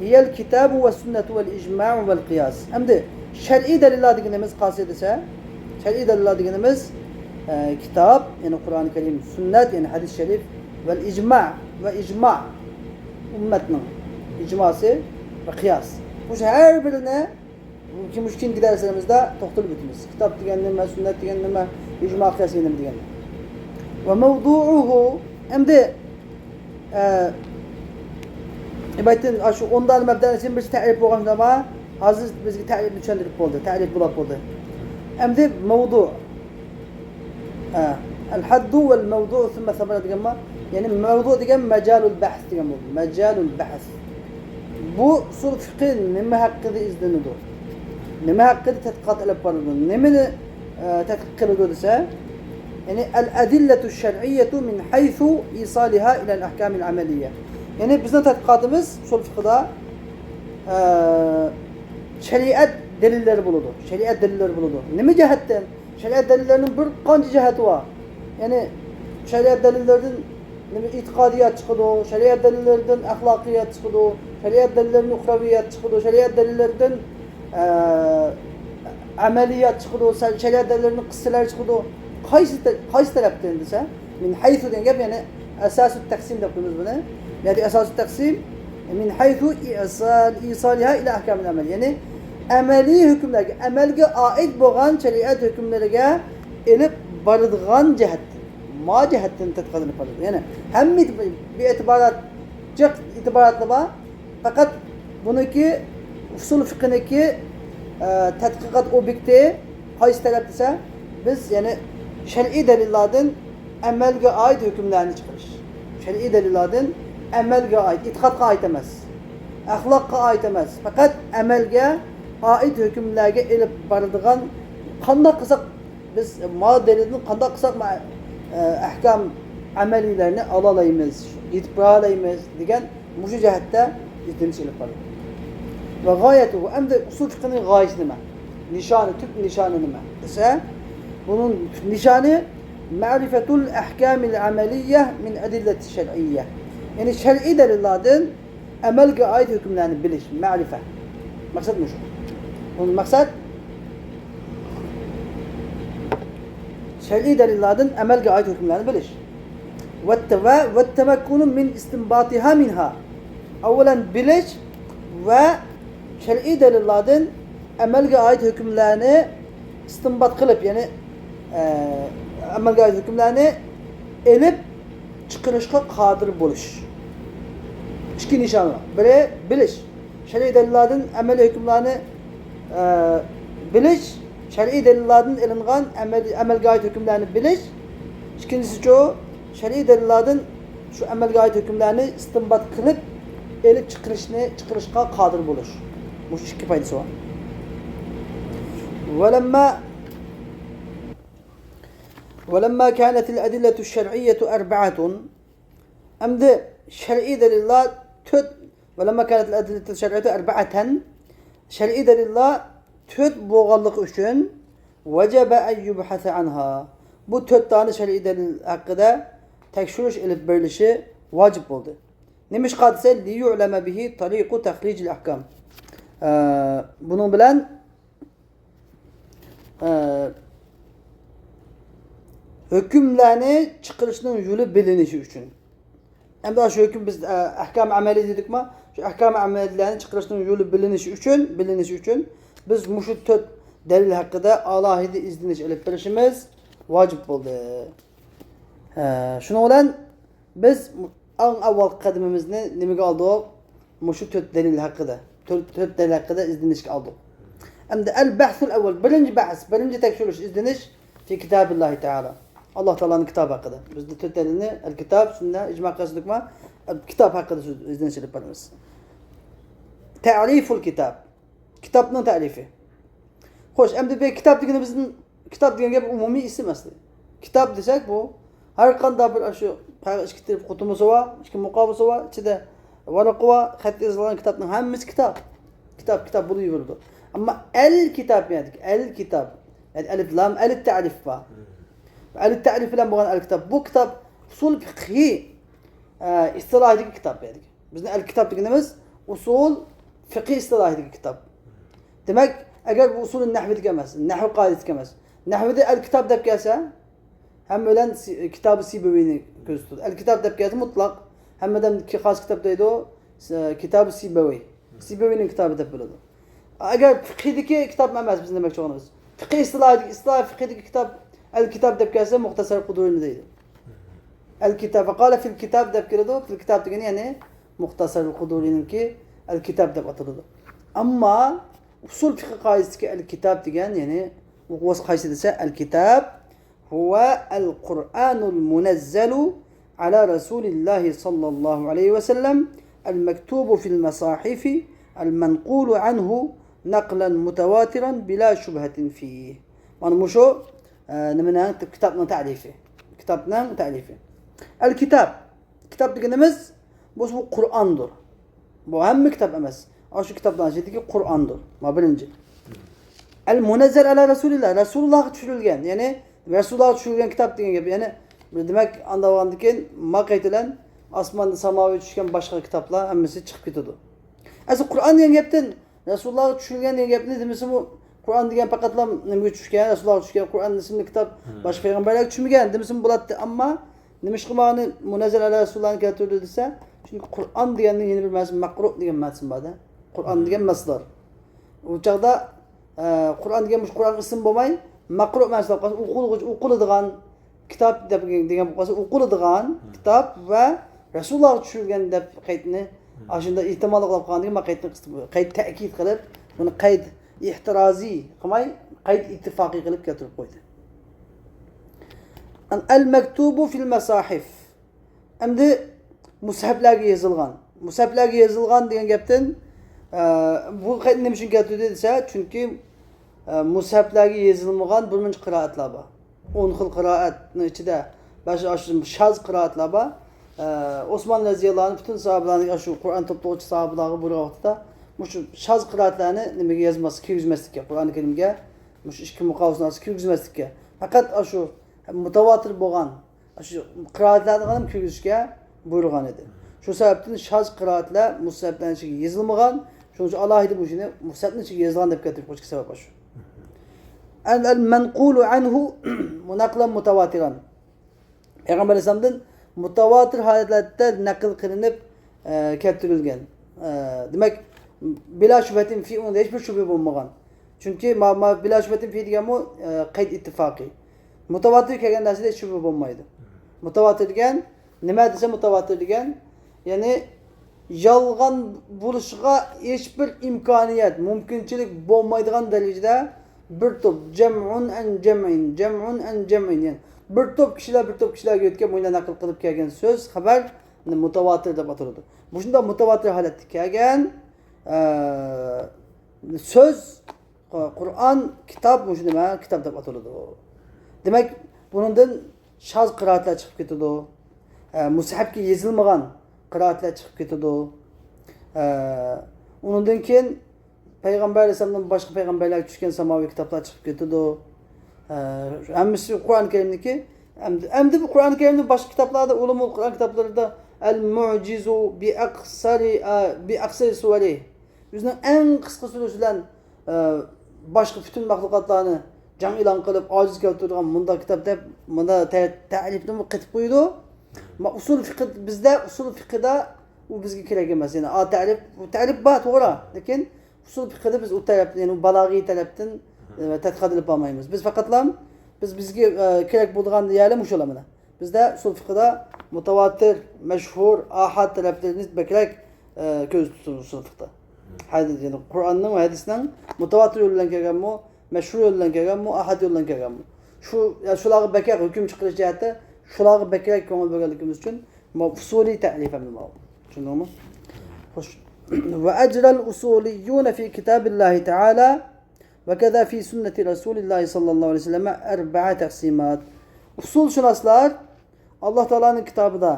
ھىيەل كىتابۇ ۋەسسۇننەتۇ ۋەل ئىجمائۇ ۋەل قىياس. ئەمدى شەرئىي دەلىللار دېگىنىمىز قايسى دېسە، شەرئىي دەلىللار دېگىنىمىز، ئە، كىتاب، يەنى قۇرئان كەرىم، سۈننەت، يەنى ھەدىس شەرىف، ۋەل ئىجما ۋە ئىجما، ئۈممەتنىڭ ئىجماسى ۋە قىياس. مۇشۇ ھەر بىرىنى مۇشۇ كېيىنكى دەرسلىرىمىزدە توختىلىپ ئۆتىمىز. كىتاب دېگەن نېمە، سۈننەت دېگەن نېمە، ئىجما، قىياس دېگەن نېمە دېگەن. ۋە مەۋدۇئۇھۇ، ئەمدى، ئە، ئىبايەتتىن شۇ ئون دانە مەبدەنىڭ بىرسى تەرىپ بولغان شۇنداقمۇ؟ ھازىر بىزگە تەرىپنى چۈشەندۈرۈپ بولدى، تەرىپ بولاپ بولدى. ئەمدى مەۋدۇ. ئە، ئەل ھەددۇ ۋەل مەۋدۇ سۇممە سەبەر دېگەن بار. يەنى مەۋدۇ دېگەن مەجالۇل بەھس دېگەن بولدى. مەجالۇل بەھس. بۇ ئۇسۇل فىقھى نېمە ھەققىدە ئىزدىنىدۇ؟ نېمە ھەققىدە تەتقىقات ئېلىپ بارىدۇ؟ نېمىنى، ئە، تەتقىق قىلىدۇ دېسە، يەنى ئەل ئەدىللەتۇ شەرئىيەتۇ مىن ھەيسۇ ئىسالىھا ئىلەل ئەھكامىل ئەمەلىيە. يەنى بىزنىڭ تەتقىقاتىمىز ئۇسۇل فىقھىدا، ئە، شەرىئەت دەلىللىرى بولىدۇ. شەرىئەت دەلىللىرى بولىدۇ. نېمە جەھەتتىن؟ شەرىئەت دەلىللىرىنىڭ بىر قانچە جەھەتى بار. يەنى شەرىئەت دەلىللىرىدىن نېمە ئېتىقادىيات چىقىدۇ، شەرىئەت دەلىللىرىدىن ئەخلاقىيات چىقىدۇ، شەرىئەت دەلىللىرىدىن ئۇخرەۋىيات چىقىدۇ، شەرىئەت دەلىللىرىدىن، ئە، ئەمەلىيات چىقىدۇ، شەرىئەت دەلىللىرىدىن قىسسىلەر چىقىدۇ. قايسى تە-، قايسى تەرەپتىن دېسە، مىن ھەيسۇ دېگەن گەپ، يەنى ئەساسۇت تەقسىم دەپ قويىمىز بۇنى. يەنى ئەساسۇت تەقسىم، مىن ھەيسۇ ئىسال-، ئىسالىھا ئىلە ئەھكامىل ئەمەل. يەنى ئەمەلىي ھۆكۈملەرگە، ئەمەلگە ئائىت بولغان شەرىئەت ھۆكۈملىرىگە ئېلىپ بارىدىغان جەھەتتىن، ما جەھەتتىن تەتقىق قىلىپ بارىدۇ. يەنى ھەممە بىر ئېتىبارات، جىق ئېتىباراتلار بار. پەقەت بۇنىڭكى ئۇسۇل فىقھىنىڭكى، ئە، تەتقىقات ئوبيېكتى قايسى تەرەپ دېسە، بىز يەنى شەرئىي دەلىللاردىن ئەمەلگە ئائىت ھۆكۈملەرنى چىقىرىش. شەرئىي دەلىللاردىن ئەمەلگە ئائىت، ئېتىقادقا ئائىت ئەمەس، ئەخلاققا ئائىت ئەمەس، پەقەت ئەمەلگە ئائىت ھۆكۈملەرگە ئېلىپ بارىدىغان، قانداق قىلساق بىز ما دەلىلدىن قانداق قىلساق ما-، ئە، ئەھكام ئەمەلىيلەرنى ئالالايمىز، يېتىپ بارالايمىز دېگەن مۇشۇ جەھەتتە ئىزدىنىش ئېلىپ بارىدۇ. ۋە غايەتۇھۇ، ئەمدى ئۇسۇل فىقھىنىڭ غايىسى نېمە؟ نىشانى، تۈپ نىشانى نېمە دېسە، بۇنىڭ تۈپ نىشانى مەرىفەتۇل ئەھكامىل ئەمەلىيە مىن ئەدىللەتى شەرئىيە. يەنى شەرئىي دەلىللاردىن ئەمەلگە ئائىت ھۆكۈملەرنى بىلىش، مەرىپە. مەقسەت مۇشۇ. بۇ مەقسەت شەرئىي دەلىللاردىن ئەمەلگە ئائىت ھۆكۈملەرنى بىلىش. ۋەتتە-، ۋە ۋەتتەمەككۇنۇ مىن ئىستىنباتىھا مىنھا. ئەۋۋەلەن بىلىش ۋە شەرئىي دەلىللاردىن ئەمەلگە ئائىت ھۆكۈملەرنى ئىستىنبات قىلىپ، يەنى، ئە، ئەمەلگە ئائىت ھۆكۈملەرنى ئېلىپ چىقىرىشقا قادىر بولۇش. ئىككى نىشانى بار. بىرى بىلىش. شەرئىي دەلىللاردىن ئەمەلىي ھۆكۈملەرنى، ئە، بىلىش. شەرئىي دەلىللاردىن ئېلىنغان ئەمەلىي، ئەمەلگە ئائىت ھۆكۈملەرنى بىلىش. ئىككىنچىسىچۇ، شەرئىي دەلىللاردىن شۇ ئەمەلگە ئائىت ھۆكۈملەرنى ئىستىنبات قىلىپ، ئېلىپ چىقىرىشنى، چىقىرىشقا قادىر بولۇش. مۇشۇ ئىككى پايدىسى بار. ولما، ولما كانت الأدلة الشرعية أربعة. ئەمدى شەرئىي دەلىللار تۆت، ولما كانت الأدلة الشرعية أربعة. شەرئىي دەلىللار تۆت بولغانلىقى ئۈچۈن، وجب أن يبحث عنها. بۇ تۆت دانە شەرئىي دەلىل ھەققىدە تەكشۈرۈش ئېلىپ بېرىلىشى ۋاجىپ بولدى. نېمىشقا دېسە، ليعلم به طريق تخريج الأحكام. ئە، بۇنىڭ بىلەن، ئە، ھۆكۈملەرنى چىقىرىشنىڭ يولى بىلىنىشى ئۈچۈن. ئەمدى شۇ ھۆكۈم بىز، ئە، ئەھكام ئەمەلىي دېدۇقمۇ؟ شۇ ئەھكام ئەمەلىيلەرنى چىقىرىشنىڭ يولى بىلىنىشى ئۈچۈن، بىلىنىشى ئۈچۈن بىز مۇشۇ تۆت دەلىل ھەققىدە ئالاھىدە ئىزدىنىش ئېلىپ بېرىشىمىز ۋاجىپ بولدى. ھە، شۇنىڭ بىلەن بىز ئەڭ ئاۋۋالقى قەدىمىمىزنى نېمىگە ئالدۇق؟ مۇشۇ تۆت دەلىل ھەققىدە، تۆت، تۆت دەلىل ھەققىدە ئىزدىنىشكە ئالدۇق. ئەمدى ئەل بەھسۇل ئەۋۋەل، بىرىنچى بەھس، بىرىنچى تەكشۈرۈش، ئىزدىنىش في كتاب الله تعالى. ئاللا تائالانىڭ كىتابى ھەققىدە. بىزدە تۆت دەلىلنى، ئەل كىتاب، سۈننە، ئىجما قىلسىدۇقما، كىتاب ھەققىدە سۆز، ئىزدىنىش ئېلىپ بارىمىز. تەرىفۇل كىتاب. كىتابنىڭ تەرىپى. خوش، ئەمدى بۇ كىتاب دېگىنىمىزدىن، كىتاب دېگەن گەپ ئومۇمىي ئىسىم ئەسلى. كىتاب دېسەك، بۇ ھەر قانداق بىر ئاشۇ قەغەز ئىككى تەرەپ قۇتۇمىسى بار، ئىككى مۇقاۋىسى بار، ئىچىدە ۋارىقى بار، خەت يېزىلغان كىتابنىڭ ھەممىسى كىتاب. كىتاب، كىتاب بولۇۋېرىدۇ. ئەمما ئەل كىتاب، يەنى ئەل كىتاب، يەنى ئەلىف لام، ئەل تەرىپ بار. ئەل تەرىپ بىلەن بولغان ئەل كىتاب. بۇ كىتاب ئۇسۇل فىقھى، ئە، ئىستىلاھىدىكى كىتاب، يەنى. بىزنىڭ ئەل كىتاب دېگىنىمىز ئۇسۇل فىقھى ئىستىلاھىدىكى كىتاب. دېمەك، ئەگەر بۇ ئۇسۇل نەھۋىدىكى ئەمەس، نەھۋ قائىدىسىدىكى ئەمەس. نەھۋىدە ئەل كىتاب دەپ كەلسە، ھەممە بىلەن سى-، كىتابى سىبەۋىينى كۆرسىتىدۇ. ئەل كىتاب دەپ كەلسە مۇتلەق، ھەممىدىن كى-، خاس كىتاب دەيدۇ، س-، كىتابى سىبەۋىي. سىبەۋىينىڭ كىتابى دەپ بولىدۇ. ئەگەر فىقھىدىكى كىتاب ئەمەس، بىز نېمە دېمەكچى بولغىنىمىز؟ فىقھى ئىستىلاھىدىكى، ئىستىلاھ فىقھىدىكى كىتاب، ئەل كىتاب دەپ كەلسە، مۇختەسەر قۇدۇرىنى دەيدۇ. ئەل كىتاب، فەقالە فىل كىتاب دەپ كېلىدۇ. فىل كىتاب دېگىنى، يەنى مۇختەسەر قۇدۇرىنىڭكى ئەل كىتاب دەپ ئاتىلىدۇ. ئەمما ئۇسۇل فىقھى قائىدىسىدىكى ئەل كىتاب دېگەن، يەنى بۇ قايسى دېسە، ئەل كىتاب هو القرآن المنزل على رسول الله صلى الله عليه وسلم المكتوب في المصاحف المنقول عنه نقلا متواترا بلا شبهة فيه. مانا مۇشۇ، ئە، نېمىنىڭ، كىتابنىڭ تەرىپى. كىتابنىڭ تەرىپى. ئەل كىتاب. كىتاب دېگىنىمىز بۇ، بۇ قۇرئاندۇر. بۇ ھەممە كىتاب ئەمەس. ئاشۇ كىتابلارنىڭ ئىچىدىكى قۇرئاندۇر. ما بىرىنچى. ئەل مۇنەززەل ئەلا رەسۇلىللا. رەسۇلۇللاغا چۈشۈرۈلگەن. يەنى رەسۇلۇللاغا چۈشۈرۈلگەن كىتاب دېگەن گەپ. يەنى دېمەك، ئانداق بولغاندىن كېيىن ما قايتىلەن ئاسماندا ساماۋىي چۈشكەن باشقا كىتابلار ھەممىسى چىقىپ كېتىدۇ. ئەسلى قۇرئان دېگەن گەپتىن رەسۇلۇللاغا چۈشۈرۈلگەن دېگەن گەپنى دېمىسىمۇ، قۇرئان دېگەن پەقەتلا نېمىگە چۈشكەن، رەسۇلۇللاغا چۈشكەن، قۇرئان ئىسىملىك كىتاب باشقا پەيغەمبەرلەرگە چۈشمىگەن دېمىسىمۇ بولاتتى. ئەمما نېمىشقا مانا مۇنەززەل ئەلا رەسۇلىللانى كەلتۈردى دېسە، چۈنكى قۇرئان دېگەننىڭ يەنە بىر مەنىسى مەقرۇ دېگەن مەنىسى بار-دە. قۇرئان دېگەن مەسدەر. ئۇ چاغدا، ئە، قۇرئان دېگەن مۇشۇ قۇرئان ئىسىم بولماي، مەقرۇ مەنىسى بولۇپ قالسا، ئوقۇلغۇچى، ئوقۇلىدىغان كىتاب دەپ دېگەن بولۇپ قالسا، ئوقۇلىدىغان كىتاب ۋە رەسۇلۇللاغا چۈشۈرۈلگەن دەپ قەيتنى ئاشۇنداق ئېھتىماللىق قىلىپ قالغاندىن كېيىن، مەن قەيتنى قەيت تەكىد قىلىپ، بۇنى قەيت ئېھتىرازىي قىلماي، قەيت ئىتتىپاقىي قىلىپ كەلتۈرۈپ قويدى. ئەل مەكتۇبۇ فىل مەساھىف. ئەمدى مۇسھەپلەرگە يېزىلغان. مۇسھەپلەرگە يېزىلغان دېگەن گەپتىن، ئە، بۇ قەيتنى نېمە ئۈچۈن كەلتۈردى دېسە، چۈنكى، ئە، مۇسھەپلەرگە يېزىلمىغان بىر مۇنچە قىرائەتلەر بار. ئون خىل قىرائەتنىڭ ئىچىدە بەش ئاشۇ شاز قىرائەتلەر بار. ئە، ئوسمان رەزىياللاھۇ ئەنھۇ پۈتۈن ساھابىلەرنى، ئاشۇ قۇرئان توپلىغۇچى ساھابىلەرگە بۇيرۇغان ۋاقتىدا، مۇشۇ شاز قىرائەتلەرنى نېمىگە يازماسلىق، كىرگۈزمەسلىككە، قۇرئان كەرىمگە مۇشۇ ئىككى مۇقاۋىسىنىڭ ئارىسىغا كىرگۈزمەسلىككە. پەقەت ئاشۇ مۇتەۋاتىر بولغان، ئاشۇ قىرائەتلەرنى كىرگۈزۈشكە بۇيرۇغان ئىدى. شۇ سەۋەبتىن شاز قىرائەتلەر مۇسھەپلەرنىڭ ئىچىگە يېزىلمىغان، شۇنىڭ ئۈچۈن ئالاھىدە مۇشۇنى مۇسھەپنىڭ ئىچىگە يېزىلغان دەپ كەلتۈرۈپ قويۇشتىكى سەۋەب ئاشۇ. ئەل، ئەل مەنقۇلۇ ئەنھۇ نەقلەن مۇتەۋاتىرەن. پەيغەمبەر ئەلەيھىسسالامدىن مۇتەۋاتىر ھالەتلەردە نەقىل قىلىنىپ، ئە، كەلتۈرۈلگەن. ئە، دېمەك، بىلا شۈبھەتىن فى، ئۇنىڭدا ھېچبىر شۈبھە بولمىغان. چۈنكى ما، ما، بىلا شۈبھەتىن فى دېگەنمۇ، ئە، قەيت ئىتتىپاقى. مۇتەۋاتىر كەلگەن نەرسىدە ھېچ شۈبھە بولمايدۇ. مۇتەۋاتىر دېگەن نېمە دېسە، مۇتەۋاتىر دېگەن، يەنى يالغان بولۇشىغا ھېچبىر ئىمكانىيەت، مۇمكىنچىلىك بولمايدىغان دەرىجىدە بىر توپ، جەمئۇن ئەن جەمئىن، جەمئۇن ئەن جەمئىن، يەنى بىر توپ كىشىلەر بىر توپ كىشىلەرگە يۆتكەپ، مۇشۇنداق نەقىل قىلىپ كەلگەن سۆز، خەۋەر مۇتەۋاتىر دەپ ئاتىلىدۇ. مۇشۇنداق مۇتەۋاتىر ھالەتتە كەلگەن، ئە، سۆز، قۇرئان، كىتاب، مۇشۇ نېمە، كىتاب دەپ ئاتىلىدۇ. دېمەك، بۇنىڭدىن شاز قىرائەتلەر چىقىپ كېتىدۇ. ئە، مۇسھەپكە يېزىلمىغان قىرائەتلەر چىقىپ كېتىدۇ. ئە، ئۇنىڭدىن كېيىن پەيغەمبەر ئەلەيھىسسالامدىن باشقا پەيغەمبەرلەرگە چۈشكەن ساماۋىي كىتابلار چىقىپ كېتىدۇ. ئە، ھەممىسى قۇرئان كەرىمنىڭكى. ئەمدى، ئەمدى بۇ قۇرئان كەرىمنى باشقا كىتابلاردا، ئۇلۇمۇل قۇرئان كىتابلىرىدا ئەل مۇجىزۇ بىئەقسەرى، ئە، بىئەقسەرى سۇۋەرى. ئۆزىنىڭ ئەڭ قىسقا سۈرىسى بىلەن، ئە، باشقا پۈتۈن مەخلۇقاتلارنى جەڭ ئېلان قىلىپ، ئاجىز كەلتۈرىدىغان مۇنداق كىتاب دەپ، مۇنداق تە-، تەرىپنىمۇ قېتىپ قويىدۇ. ما-، ئۇسۇل فىقىھ، بىزدە ئۇسۇل فىقىھدا ئۇ بىزگە كېرەك ئەمەس. يەنى ئا تەرىپ، بۇ تەرىپ بار، توغرا. لېكىن ئۇسۇل فىقىھدا بىز ئۇ تەرەپتىن، يەنى بالاغىي تەرەپتىن، ئە، تەتقىقات ئېلىپ بارمايمىز. بىز پەقەتلا، بىز، بىزگە، ئە، كېرەك بولىدىغان يەرلەر مۇشۇلار مانا. بىزدە ئۇسۇل فىقىدا مۇتەۋاتىر، مەشھۇر، ئاھاد تەرەپلىرىنى بەكرەك، ئە، كۆزدە تۇتىمىز ئۇسۇل فىقدا. ھەدىس، يەنى قۇرئاننىڭ ۋە ھەدىسنىڭ مۇتەۋاتىر يولى بىلەن كەلگەنمۇ، مەشھۇر يولى بىلەن كەلگەنمۇ، ئاھاد يولى بىلەن كەلگەنمۇ. شۇ، يا شۇلارغا بەكرەك ھۆكۈم چىقىرىش جەھەتتە شۇلارغا بەكرەك كۆڭۈل بۆلگەنلىكىمىز ئۈچۈن، ماۋۇ ئۇسۇلىي تەرىپ ئەمدى ماۋۇ. چۈشەندىڭمۇ؟ خوش. وأجرى الأصوليون في كتاب الله تعالى وكذا في سنة رسول الله صلى الله عليه وسلم أربع تقسيمات. ئۇسۇلشۇناسلار ئاللا تائالانىڭ كىتابىدا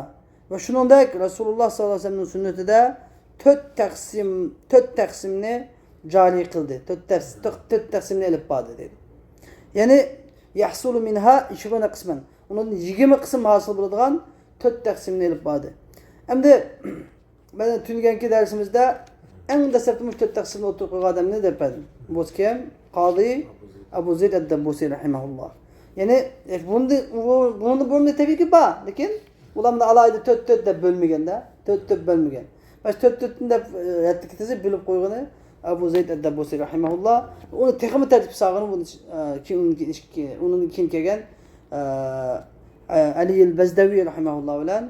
ۋە شۇنىڭدەك رەسۇلۇللا ساللاللاھۇ ئەلەيھى ۋەسەللەمنىڭ سۈننىتىدە تۆت تەقسىم، تۆت تەقسىمنى جارى قىلدى. تۆت تەقس-، تۆت، تۆت تەقسىمنى ئېلىپ باردى دەيدۇ. يەنى يەھسۇلۇ مىنھا ئىشرۇنە قىسمەن. ئۇنىڭدىن يىگىرمە قىسىم ھاسىل بولىدىغان تۆت تەقسىمنى ئېلىپ باردى. ئەمدى مەن تۈنۈگۈنكى دەرسىمىزدە ئەڭ دەسلەپتە مۇشۇ تۆت تەقسىمنى ئوتتۇرىغا قويغان ئادەمنى دەپ بەردىم. بۇ كىم؟ قازى ئەبۇ زەيد ئەد-دەببۇسى رەھىمەھۇللا. يەنى، ئە، بۇنى، بۇ، بۇنى، بۇنى تەبىئىيكى بار، لېكىن ئۇلار مۇنداق ئالاھىدە تۆت، تۆت دەپ بۆلمىگەندە، تۆت، تۆت بۆلمىگەن. مانا شۇ تۆت، تۆتنى دەپ، ئە، رەتتە كېتىزى بۆلۈپ قويغىنى ئەبۇ زەيد ئەد-دەببۇسى رەھىمەھۇللا. ئۇنى تېخىمۇ تەرتىپ سالغىنى بۇنى، ئە، كېيىن، ئۇنىڭدىن كېيىن، ئۇنىڭدىن كېيىن كەلگەن، ئە، ئە، ئەلىيىل بەزدەۋى رەھىمەھۇللا بىلەن،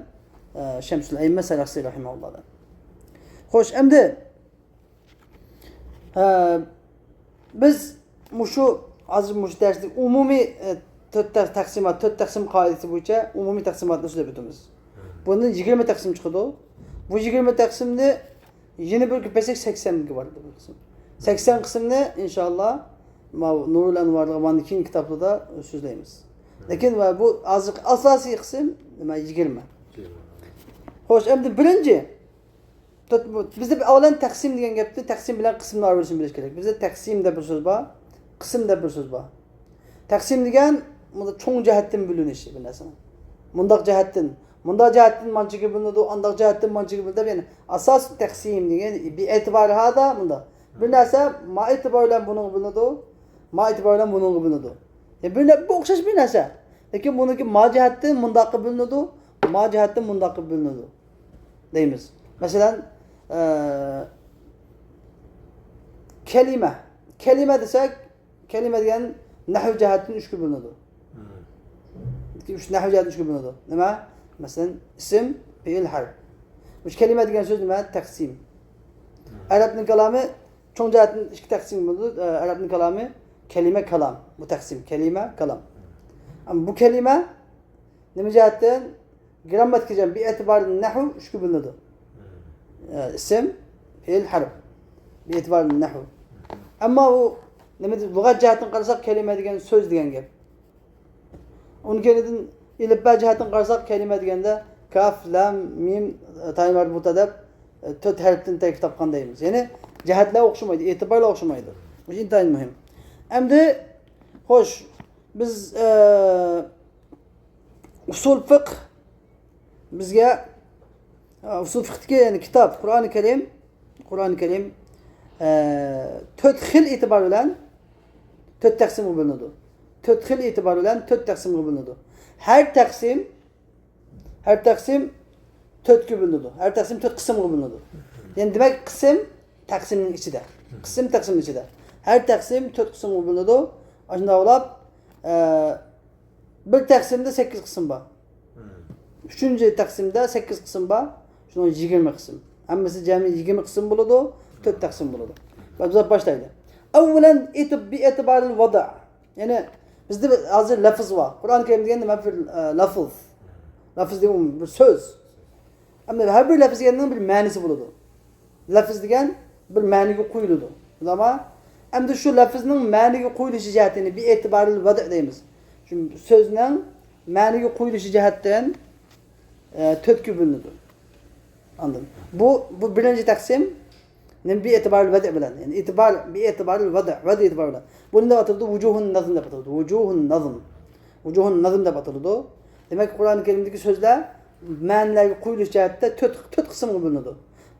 ئە، شەمسۇل ئەئىممە سەرەخسى رەھىمەھۇللا بىلەن. خوش، ئەمدى، ئە، بىز مۇشۇ، ھازىر مۇشۇ دەرستە ئومۇمىي، ئە، تۆت تەق-، تەقسىمات، تۆت تەقسىم قائىدىسى بويىچە ئومۇمىي تەقسىماتنى سۆزلەپ ئۆتىمىز. بۇندىن يىگىرمە تەقسىم چىقىدۇ. بۇ يىگىرمە تەقسىمنى يەنە بىر كۆپەيتسەك سەكسەنگە بارىدۇ بۇ قىسىم. سەكسەن قىسىمنى ئىنشائاللا ماۋۇ نۇرۇل ئەنۋارلىق ماندىن كېيىنكى كىتابلاردا سۆزلەيمىز. لېكىن ۋە بۇ ھازىرقى ئاساسىي قىسىم نېمە؟ يىگىرمە. خوش، ئەمدى بىرىنچى، تۆت، بۇ، بىزدە بىر ئاۋۋالەن تەقسىم دېگەن گەپتە تەقسىم بىلەن قىسىمنى ئايرىشنى بىلىش كېرەك. بىزدە تەقسىم دەپ بىر سۆز بار، قىسىم دەپ بىر سۆز بار. تەقسىم دېگەن مۇنداق چوڭ جەھەتتىن بۆلۈنۈش بىر نەرسىنىڭ. مۇنداق جەھەتتىن، مۇنداق جەھەتتىن مانچىگە بۆلۈنىدۇ، ئانداق جەھەتتىن مانچىگە بۆلۈنىدۇ دەپ، يەنى ئاساسىي تەقسىم دېگەن بىئېتىبارى ھادا مۇنداق. بىر نەرسە ما ئېتىبار بىلەن بۇنىڭغا بۆلۈنىدۇ، ما ئېتىبار بىلەن بۇنىڭغا بۆلۈنىدۇ. يەنى بىر نە-، بۇ ئوخشاش بىر نەرسە. لېكىن بۇنىڭكى ما جەھەتتىن مۇنداققا بۆلۈنىدۇ، ما جەھەتتىن مۇنداققا بۆلۈنىدۇ دەيمىز. مەسىلەن، ئە، كەلىمە. كەلىمە دېسەك، كەلىمە دېگەن نەھۋ جەھەتتىن ئۈچكە بۆلۈنىدۇ. ئۈچ، نەھۋ جەھەتتىن ئۈچكە بۆلۈنىدۇ. نېمە؟ مەسىلەن، ئىسىم، پېئىل، ھەرپ. مۇشۇ كەلىمە دېگەن سۆز نېمە؟ تەقسىم. ئەرەبنىڭ كالامى چوڭ جەھەتتىن ئىككى تەقسىمگە بۆلۈنىدۇ. ئە، ئەرەبنىڭ كالامى كەلىمە، كالام. بۇ تەقسىم. كەلىمە، كالام. ئەمما بۇ كەلىمە نېمە جەھەتتىن؟ گرامماتىكا جەھەتتىن بىئېتىبارى نەھۋ ئۈچكە بۆلۈنىدۇ. ئە، ئىسىم، پېئىل، ھەرپ. بىئېتىبارى نەھۋ. ئەمما ئۇ نېمە دەيدۇ؟ لۇغەت جەھەتتىن قارىساق، كەلىمە دېگەن سۆز دېگەن گەپ. ئۇنىڭ كەينىدىن ئېلىپبە جەھەتتىن قارىساق، كەلىمە دېگەندە كاف، لام، مىم، تايى مەربۇتا دەپ، ئە، تۆت ھەرپتىن تەركىب تاپقان دەيمىز. يەنى جەھەتلەر ئوخشىمايدۇ، ئېتىبارلار ئوخشىمايدۇ. بۇ ئىنتايىن مۇھىم. ئەمدى، خوش، بىز، ئە، ئۇسۇل فىقھ بىزگە، ئە، ئۇسۇل فىقھتىكى، يەنى كىتاب، قۇرئانى كەرىم، قۇرئانى كەرىم، ئە، تۆت خىل ئېتىبار بىلەن تۆت تەقسىمگە بۆلۈنىدۇ. تۆت خىل ئېتىبار بىلەن تۆت تەقسىمگە بۆلۈنىدۇ. ھەر تەقسىم، ھەر تەقسىم تۆتكە بۆلۈنىدۇ. ھەر تەقسىم تۆت قىسىمغا بۆلۈنىدۇ. يەنى دېمەك، قىسىم تەقسىمنىڭ ئىچىدە. قىسىم تەقسىمنىڭ ئىچىدە. ھەر تەقسىم تۆت قىسىمغا بۆلۈنىدۇ. ئاشۇنداق بولۇپ، ئە، بىر تەقسىمدە سەككىز قىسىم بار. ئۈچىنچى تەقسىمدە سەككىز قىسىم بار. شۇنىڭ يىگىرمە قىسىم. ھەممىسى جەمئىي يىگىرمە قىسىم بولىدۇ، تۆت تەقسىم بولىدۇ. بىز باشلايلى. ئەۋۋەلەن، ئېتىب-، بىئېتىبارىل ۋەدە. يەنى بىزدە بىر ھازىر لەفز بار. قۇرئان كەرىم دېگەن نېمە؟ بىر، ئە، لەفز. لەفز دېگەن بىر سۆز. ئەمما ھەر بىر لەفز دېگەننىڭ بىر مەنىسى بولىدۇ. لەفز دېگەن بىر مەنىگە قويۇلىدۇ. شۇنداقمۇ؟ ئەمدى شۇ لەفزنىڭ مەنىگە قويۇلۇشى جەھەتتىن بىئېتىبارىل ۋەدە دەيمىز. شۇ سۆزنىڭ مەنىگە قويۇلۇشى جەھەتتىن، ئە، تۆتكە بۆلۈنىدۇ. ئاندىن بۇ، بۇ بىرىنچى تەقسىم نېمە؟ بىئېتىبارىل ۋەدە بىلەن. يەنى ئېتىبار، بىئېتىبارىل ۋەدە، ۋەدە ئېتىبارى بىلەن. بۇنى دەپ ئاتىلىدۇ، ۋۇجۇھۇن نەزم دەپ ئاتىلىدۇ. ۋۇجۇھۇن نەزم. ۋۇجۇھۇن نەزم دەپ ئاتىلىدۇ. دېمەك، قۇرئان كەرىمدىكى سۆزلەر مەنىلەرگە قويۇلۇش جەھەتتە تۆت، تۆت قىسىمغا بۆلۈنىدۇ.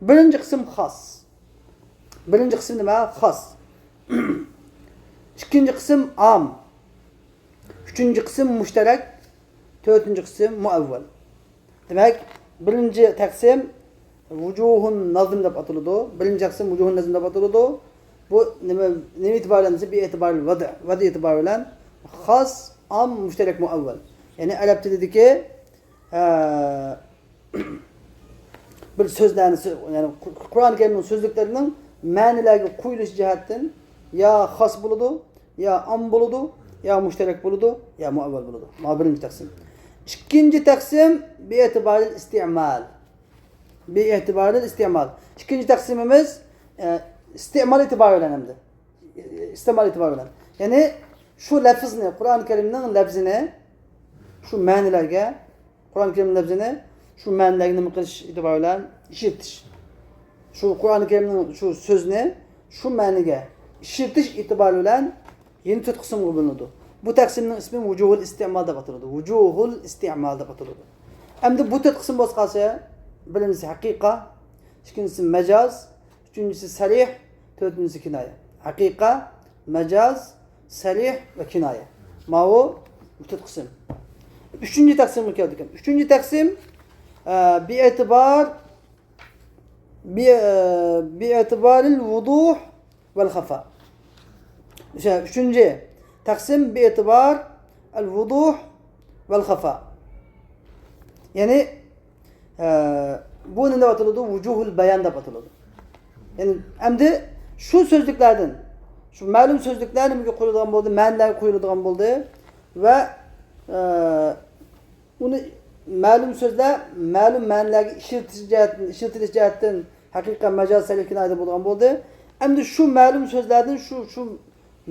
بىرىنچى قىسىم خاس. بىرىنچى قىسىم نېمە؟ خاس. ئىككىنچى قىسىم ئام. ئۈچىنچى قىسىم مۇشتەرەك. تۆتىنچى قىسىم مۇئەۋۋەل. دېمەك، بىرىنچى تەقسىم ۋۇجۇھۇن نەزم دەپ ئاتىلىدۇ. بىرىنچى تەقسىم ۋۇجۇھۇن نەزم دەپ ئاتىلىدۇ. بۇ نېمە، نېمە ئېتىبارى بىلەن دېسە، بىئېتىبارىل ۋەد، ۋەد ئېتىبارى بىلەن خاس، ئام، مۇشتەرەك، مۇئەۋۋەل. يەنى ئەرەب تىلىدىكى، ئە، بىر سۆزلەرنى، سۆ-، يەنى قۇ-، قۇرئان كەرىمنىڭ سۆزلۈكلىرىنىڭ مەنىلەرگە قويۇلۇش جەھەتتىن يا خاس بولىدۇ، يا ئام بولىدۇ، يا مۇشتەرەك بولىدۇ، يا مۇئەۋۋەل بولىدۇ. مانا بىرىنچى تەقسىم. ئىككىنچى تەقسىم بىئېتىبارىل ئىستىئمال. بىئېتىبارىل ئىستىئمال. ئىككىنچى تەقسىمىمىز، ئە، ئىستىئمال ئېتىبارى بىلەن ئەمدى. ئىستىئمال ئېتىبارى بىلەن. يەنى شۇ لەپزنى، قۇرئان كەرىمنىڭ لەپزىنى شۇ مەنىلەرگە، قۇرئان كەرىم لەپزىنى شۇ مەنىلەرگە نېمە قىلىش ئېتىبارى بىلەن ئىشلىتىش. شۇ قۇرئان كەرىمنىڭ شۇ سۆزنى شۇ مەنىگە ئىشلىتىش ئېتىبارى بىلەن يەنە تۆت قىسىمغا بۆلۈنىدۇ. بۇ تەقسىمنىڭ ئىسمى ۋۇجۇھۇل ئىستىئمال دەپ ئاتىلىدۇ. ۋۇجۇھۇل ئىستىئمال دەپ ئاتىلىدۇ. ئەمدى بۇ تۆت قىسىم بولسا قالسا، بىرىنچىسى ھەقىقە، ئىككىنچىسى مەجاز، ئۈچىنچىسى سەرىھ، تۆتىنچىسى كىنايە. ھەقىقە، مەجاز، سەرىھ ۋە كىنايە. ماۋۇ بۇ تۆت قىسىم. ئۈچىنچى تەقسىمغا كەلدۇق. ئۈچىنچى تەقسىم، ئە، بىئېتىبار، بىئە-، بىئېتىبارىل ۋۇدۇھ ۋەل خەفا. ئۈچىنچى تەقسىم بىئېتىبار ئەل ۋۇدۇھ ۋەل خەفا. يەنى، ئە، بۇ نېمە دەپ ئاتىلىدۇ؟ ۋۇجۇھۇل بايان دەپ ئاتىلىدۇ. يەنى ئەمدى شۇ سۆزلۈكلەردىن، شۇ مەلۇم سۆزلۈكلەر نېمىگە قويۇلىدىغان بولدى؟ مەنىلەرگە قويۇلىدىغان بولدى. ۋە، ئە، ئۇنى مەلۇم سۆزلەر مەلۇم مەنىلەرگە ئىشلىتىش جەھەتتىن، ئىشلىتىلىش جەھەتتىن ھەقىقەت، مەجاز، سەرىھ، كىنايە بولىدىغان بولدى. ئەمدى شۇ مەلۇم سۆزلەردىن شۇ، شۇ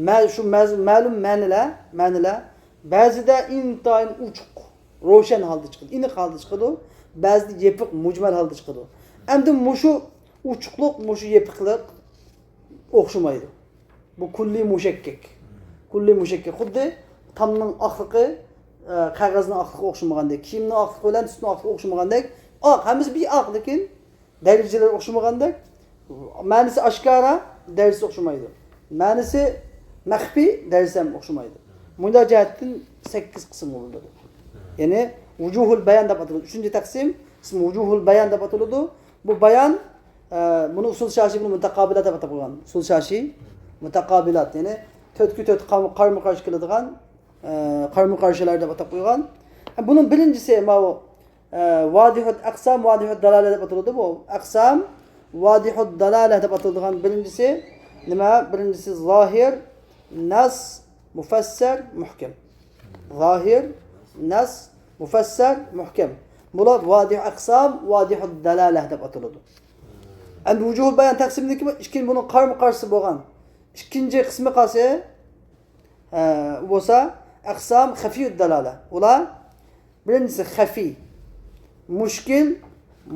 مە-، شۇ مەز-، مەلۇم مەنىلەر، مەنىلەر بەزىدە ئىنتايىن ئوچۇق، روشەن ھالدا چىقىدۇ، ئېنىق ھالدا چىقىدۇ، بەزىدە يېپىق، مۇجمەل ھالدا چىقىدۇ. ئەمدى مۇشۇ ئوچۇقلۇق، مۇشۇ يېپىقلىق ئوخشىمايدۇ. بۇ كۇللىي مۇشەككەك. كۇللىي مۇشەككەك. خۇددى تامنىڭ ئاقلىقى، ئە، قەغەزنىڭ ئاقلىقىغا ئوخشىمىغاندەك، كىيىمنىڭ ئاقلىقى بىلەن سۈتنىڭ ئاقلىقىغا ئوخشىمىغاندەك، ئاق، ھەممىسى بىر ئاق، لېكىن دەرىجىلىرى ئوخشىمىغاندەك، مەنىسى ئاشكارا، دەرىجىسى ئوخشىمايدۇ. مەنىسى مەخپىي، دەرىجىسى ھەم ئوخشىمايدۇ. مۇنداق جەھەتتىن سەككىز قىسىمغا بۆلۈنىدۇ. يەنى ۋۇجۇھۇل بايان دەپ ئاتىلىدۇ. ئۈچىنچى تەقسىم، ئىسمى ۋۇجۇھۇل بايان دەپ ئاتىلىدۇ. بۇ بايان، ئە، بۇنى ئۇسۇل شاشى بۇنى مۇتەقابىلات دەپ ئاتاپ قويغان. ئۇسۇل شاشى مۇتەقابىلات، يەنى تۆتكە تۆت قام-، قارمۇ قارشى كېلىدىغان، ئە، قارمۇ قارشىلار دەپ ئاتاپ قويغان. بۇنىڭ بىرىنچىسى ماۋۇ، ئە، ۋادىھۇت ئەقسام، ۋادىھۇت دالالە دەپ ئاتىلىدۇ بۇ. ئەقسام، ۋادىھۇت دالالە دەپ ئاتىلىدىغان بىرىنچىسى نېمە؟ بىرىنچىسى زاھىر، نەس، مۇفەسسەر، مۇھكەم. زاھىر، نەس، مۇفەسسەر، مۇھكەم. بۇلار ۋادىھ ئەقسام، ۋادىھۇد دالالە دەپ ئاتىلىدۇ. ئەمدى ۋۇجۇھۇل بايان تەقسىمدىكى ئىككىنچى بۇنىڭ قارمۇ قارشىسى بولغان ئىككىنچى قىسمى قالسا، ئە، بولسا ئەقسام خەفىيۇد دالالە. ئۇلار بىرىنچىسى خەفىي، مۇشكىل،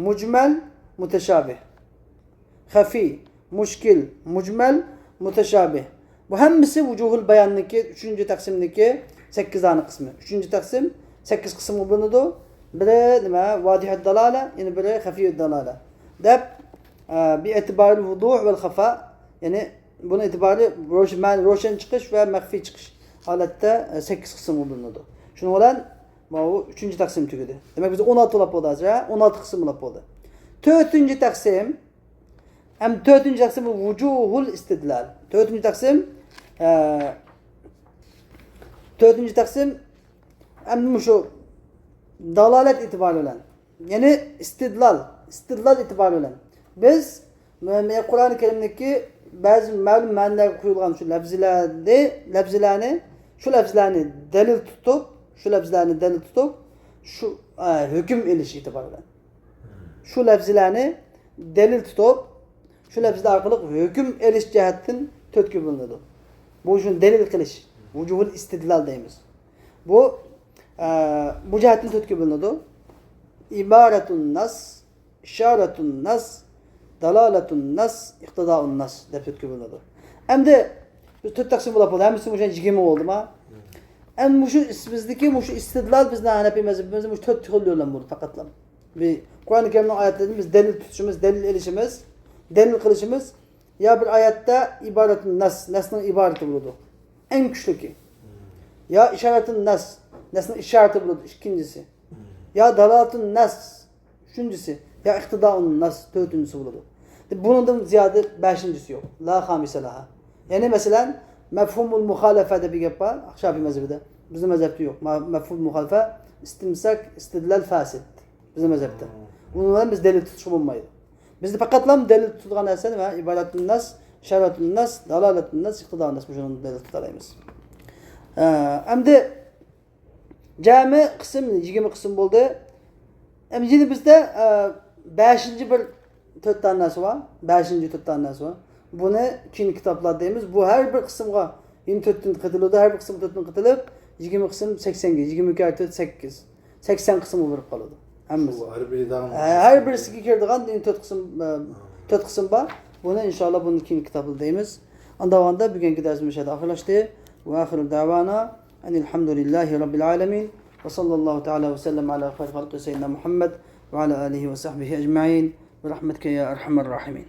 مۇجمەل، مۇتەشابىھ. خەفىي، مۇشكىل، مۇجمەل، مۇتەشابىھ. بۇ ھەممىسى ۋۇجۇھۇل باياننىڭكى، ئۈچىنچى تەقسىمنىڭكى سەككىز دانە قىسمى. ئۈچىنچى تەقسىم سەككىز قىسىمغا بۆلۈنىدۇ. بىرى نېمە؟ ۋادىھۇد دالالە، يەنە بىرى خەفىيۇد دالالە دەپ، ئە، بىئېتىبارىل ۋۇدۇھ ۋەل خەفا، يەنى بۇنىڭ ئېتىبارى روش-، مەن-، روشەن چىقىش ۋە مەخپىي چىقىش ھالەتتە، ئە، سەككىز قىسىمغا بۆلۈنىدۇ. شۇنىڭ بىلەن ماۋۇ ئۈچىنچى تەقسىم تۈگىدى. دېمەك، بىز ئون ئالتە بولاپ بولدى ھازىر، ھە؟ ئون ئالتە قىسىم بولاپ بولدى. تۆتىنچى تەقسىم، ھەم تۆتىنچى تەقسىم بۇ ۋۇجۇھۇل ئىستىدلال. تۆتىنچى تەقسىم، ئە، تۆتىنچى تەقسىم، ئەمدى مۇشۇ دالالەت ئېتىبارى بىلەن، يەنى ئىستىدلال، ئىستىدلال ئېتىبارى بىلەن بىز مە-، مە-، قۇرئان كەرىمدىكى بەزى مەلۇم مەنىلەرگە قويۇلغان شۇ لەپزىلەرنى، لەپزىلەرنى، شۇ لەپزىلەرنى دەلىل تۇتۇپ، شۇ لەپزىلەرنى دەلىل تۇتۇپ، شۇ، ئە، ھۆكۈم ئېلىش ئېتىبارى بىلەن. شۇ لەپزىلەرنى دەلىل تۇتۇپ، شۇ لەپزىلەر ئارقىلىق ھۆكۈم ئېلىش جەھەتتىن تۆتكە بۆلۈنىدۇ. بۇ شۇنى دەلىل قىلىش، ۋۇجۇھۇل ئىستىدلال دەيمىز. بۇ، ئە، بۇ جەھەتتىن تۆتكە بۆلۈنىدۇ. ئىبارەتۇن نەس، ئىشارەتۇن نەس، دالالەتۇن نەس، ئىقتىدائۇن نەس دەپ تۆتكە بۆلۈنىدۇ. ئەمدى بىز تۆت تەقسىم بولاپ بولدى. ھەممىسى مۇشۇ يىگىرمە بولدىما؟ ئەمدى مۇشۇ ئىس-، بىزدىكى مۇشۇ ئىستىدلال بىزنىڭ ھەنەپىي مەزھىپىمىزدە مۇشۇ تۆت خىل يوللام بولدى پەقەتلا. بىر قۇرئان كەرىمنىڭ ئايەتلىرىنى بىز دەلىل تۇتۇشىمىز، دەلىل ئېلىشىمىز، دەلىل قىلىشىمىز، يا بىر ئايەتتە ئىبارەتۇن نەس، نەسنىڭ ئىبارىتى بولىدۇ. ئەڭ كۈچلۈكى. يا ئىشارەتۇن نەس، نەسنىڭ ئىشارىتى بولىدۇ، ئىككىنچىسى. يا دالالەتۇن نەس، ئۈچىنچىسى. يا ئىقتىدائۇن نەس، تۆتىنچىسى بولىدۇ. بۇنىڭدىن زىيادە بەشىنچىسى يوق. لا خامسە لەھا. يەنى مەسىلەن، مەفھۇمۇل مۇخالەفە دەپ بىر گەپ بار شافىي مەزھىپىدە. بىزنىڭ مەزھەپتە يوق. مەفھۇمۇل مۇخالەفە، ئىستىمساك، ئىستىدلال فاسىد. بىزنىڭ مەزھەپتە. ئۇنىڭ بىلەن بىز دەلىل تۇتۇشقا بولمايدۇ. بىزدە پەقەتلا دەلىل تۇتىدىغان نەرسە نېمە؟ ئىبارەتۇن نەس، شەرئەتۇن نەس، دالالەتۇن نەس، ئىقتىدائۇن نەس. مۇشۇنىڭ دەلىل تۇتالايمىز. ئە، ئەمدى جەمئىي قىسىم يىگىرمە قىسىم بولدى. ئەمدى يەنە بىزدە، ئە، بەشىنچى بىر تۆت دانە نەرسە بار. بەشىنچى تۆت دانە نەرسە بار. بۇنى كېيىنكى كىتابلار دەيمىز. بۇ ھەر بىر قىسىمغا يەنە تۆتتىن قېتىلىدۇ. ھەر بىر قىسىم تۆتتىن قېتىلىپ، يىگىرمە قىسىم سەكسەنگە، يىگىرمە ئىككى تۆت سەككىز. سەكسەن قىسىمغا بېرىپ قالىدۇ ھەممىسى. بۇ ھەر بىرىدىن ھە، ھەر بىرسىگە كىرىدىغان تۆت قىسىم، ئە، تۆت قىسىم بار. بۇنى ئىنشاللا بۇنى كېيىنكى كىتابتا دەيمىز. ئاندىن بولغاندا بۈگۈنكى دەرسىمىز مۇشۇ يەردە ئاخىرلاشتى. وآخر دعوانا أن الحمد لله رب العالمين. وصلى الله تعالى وسلم على خير خلقه سيدنا محمد وعلى آله وصحبه أجمعين. برحمتك يا أرحم الراحمين.